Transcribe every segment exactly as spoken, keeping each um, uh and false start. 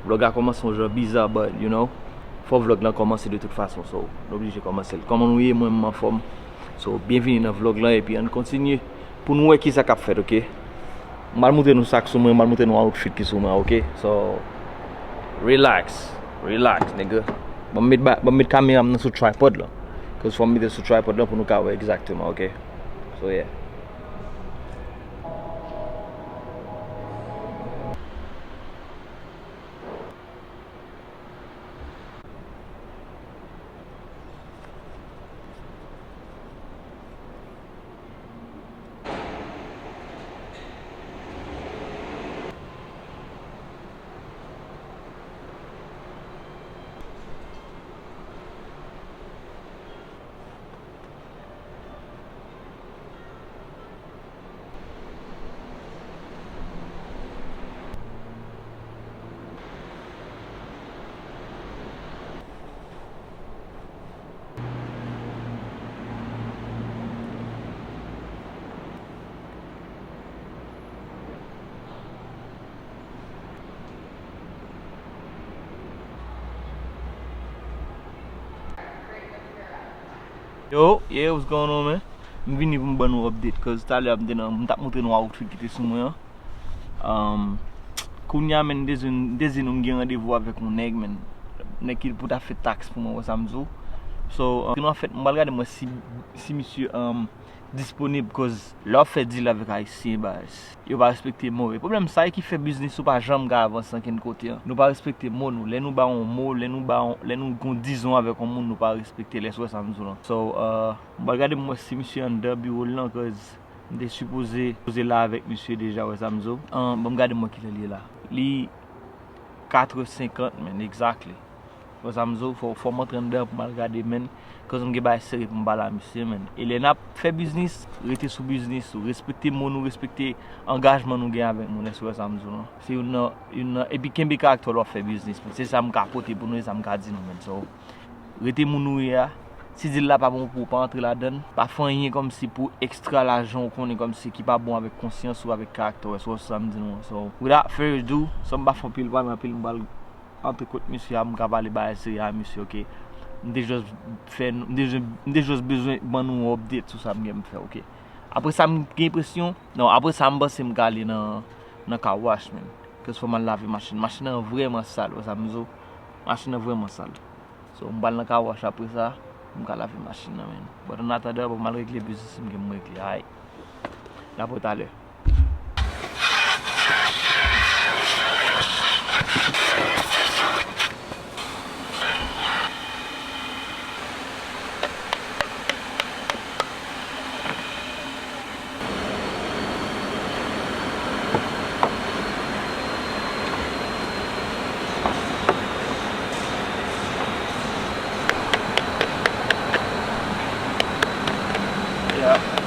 Vlog la kòmanse yon jan biza, but, you know, fò vlog lan kòmanse de tout fason, so, nou oblije kòmanse l. Kòman nou ye? Mwen, m anfòm. So, byenvini nan vlog lan, epi ann kontinye pou nou wè kisa k ap fèt, oke? M pral montre nou sa k sou mwen, m pral montre nou outfit ki sou mwen, oke? So, relax, relax, nigga. Ban m met ba-, ban m met kamera m nan sou tripod lan. Cause fò m mete l sou tripod lan pou nou ka wè egzakteman, oke? So, yeah. Yo, yeah, what's going on, man? M vini pou m ban nou update, cause talè a m te nan, m t ap montre nou outfit ki te sou mwen an. Um, kounye a, men, m te jwenn, m te jwenn nou, m gen randevou avèk yon nèg, men. Nèg ki pou ta fè taks pou mwen, wè sa m di w. So, um, nou an fèt, m pral gade mwen si, si misye, um, disponib, cause lè w ap fè deal avèk Ayisyen, baz, yo pa respekte mo yo. Pwoblèm sa e ki fè biznis ou pa janm ka avanse ankenn kote an. Nou pa respekte mo nou. Lè nou ba yon mo, lè nou ba yon, lè nou gon dizon avèk yon moun, nou pa respekte l, èske w wè sa m di w lan? So, uh, m pral gade m wè si misye anndan biwo l lan, cause m te sipoze, sipoze la avèk misye deja, wè sa m di w. An, ban m gade m wè kilè l ye la. Li katrè senkant, man, exactly. Wè sa m di w, fò, fò m antre anndan pou m al gade, man. Cause m gen bagay serye pou m pale a misye, man. E lè n ap fè biznis, rete sou biznis ou. Respekte mo nou, respekte angajman nou gen avèk moun, èske w wè sa m di w lan? Se youn nan, youn nan, epi kenbe karaktè w lè w ap fè biznis, man. Se sa m ka pote pou nou, e sa m ka di nou, man. So, rete moun ou ye a. Si deal la pa bon pou ou, pa antre ladan l. Pa fè anyen kòmsi pou ekstra lajan ou konnen kòmsi ki pa bon avèk konsyans ou, avèk karaktè w, èske w wè sa m di nou an? So, without further ado, san m pa fè anpil pale anpil, m pral antre kot misye a, m ka pale bagay serye a misye, oke? M te just fè, m te just, m te just bezwen ban nou yon update sou sa m gen pou m fè, oke? Apre sa, m gen enpresyon, non, apre sa, m panse m ka ale nan, nan car wash, man. Cause fò m al lave machin. Machin nan vrèman sal, wè sa m di w? Machin nan vrèman sal. So, m pral nan car wash apre sa, pou m ka lave machin nan, man. But an atandan, bon, m al regle biznis m gen pou m regle, alright? N ap wè talè. Yeah.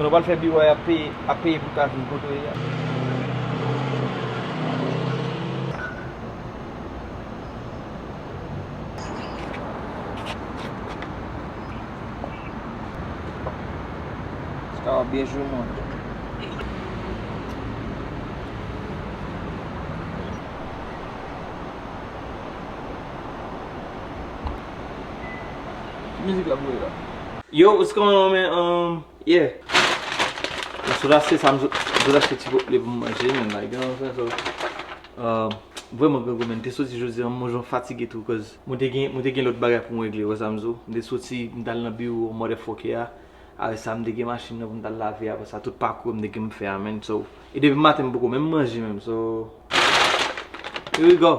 Kounye a w pral fè biwo a, y ap peye, ap peye pou w ka vin kote w ye a. Sa w ap byen jwe, man. Ki mizik l ap voye la? Yo, what's going on, man? Um, yeah. M sot achte sa, m sot, m sot achte ti pople pou m manje, man, like, you know what I'm saying? So, um, Vrèman grangou, men m te soti jodi a, m jan fatige tou, cause mwen te gen, mwen te gen lòt bagay pou m regle, wè sa m di w. M te soti, m t al nan biwo motherfucker a. Apre sa, m te gen machin nan pou m t al lave, apre sa, tout pakou m te gen m fè a, man. So, e depi maten m poko menm manje menm, so, here we go.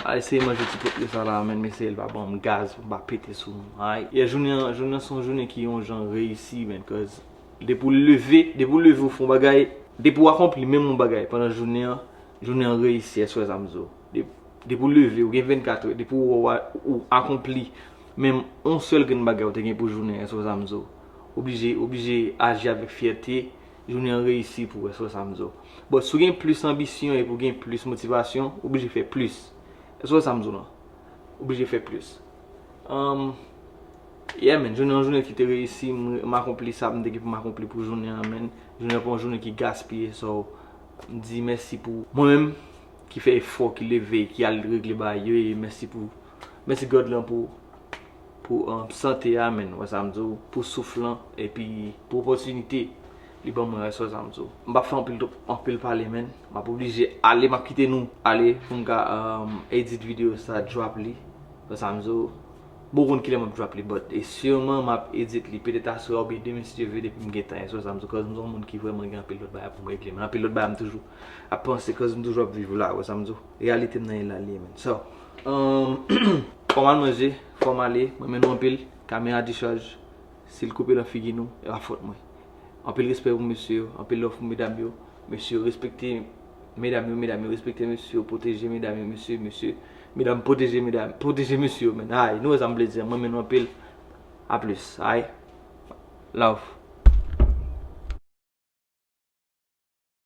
A eseye manje ti pòt yo sa la, man, m eseye l pa ban m gaz, pou m pa pete sou mwen, alright? Yeah, jounen an, jounen an se yon jounen ki yon jan reyisi, man, cause depi w leve, depi w leve ou fè yon bagay, depi w akonpli menm yon bagay pandan jounen an, jounen an reyisi, èske w wè sa m di w? De- Depi w leve, ou gen vennkat è, depi w, ou, ou akonpli menm yon sèl grenn bagay ou te gen pou jounen an, èske w wè sa m di w? Oblije, oblije aji avèk fyète, jounen an reyisi pou w, èske w wè sa m di w? But si w gen plis anbisyon epi w gen plis motivasyon, ou oblije fè plis. Èske w wè sa m di w lan? Ou oblije fè plis. Um, yeah, man, jounen an, jounen ki te reyisi, m, m akonpli sa m te gen pou m akonpli pou jounen an, man. Jounen an pa yon jounen ki gaspiye, so, m di mèsi pou mwen menm ki fè efò, ki leve, ki al regle bagay yo, e mèsi pou, mèsi God lan pou, pou um, sante a, man, wè sa m di w, pou souf lan, epi pou opòtinite li ban mwen, wè sa m di w. M p ap fè anpil, anpil pale, man. M ap oblije ale, m ap kite nou ale pou m ka um, edit videyo sa, drop li. Wè sa m di w. Bon, konn kilè m ap drop li, but e siman m ap edit li, petèt aswè oubyen demen si Dye vle, depi m gen tan, wè sa m di w, cause m se yon moun ki vrèman gen anpil lòt bagay pou m regle, man. Anpil lòt bagay m toujou ap panse, cause m toujou ap viv la, wè sa m di w. Reyalite m nan e la li ye, man. So, um, fò m al manje, fò m ale, mwen renmen nou anpil, kamera dichaj, si l koupe nan figi nou, e pa fòt mwen. Anpil respè pou mesye yo, anpil love pou medam yo. Mesye yo respekte medam yo, medam yo respekte mesye yo, pwoteje medam yo, mesye, mesye, medam pwoteje medam, pwoteje mesye yo, man. Ay, nou wè sa m vle di, mwen renmen nou anpil. A plis, ay. Love.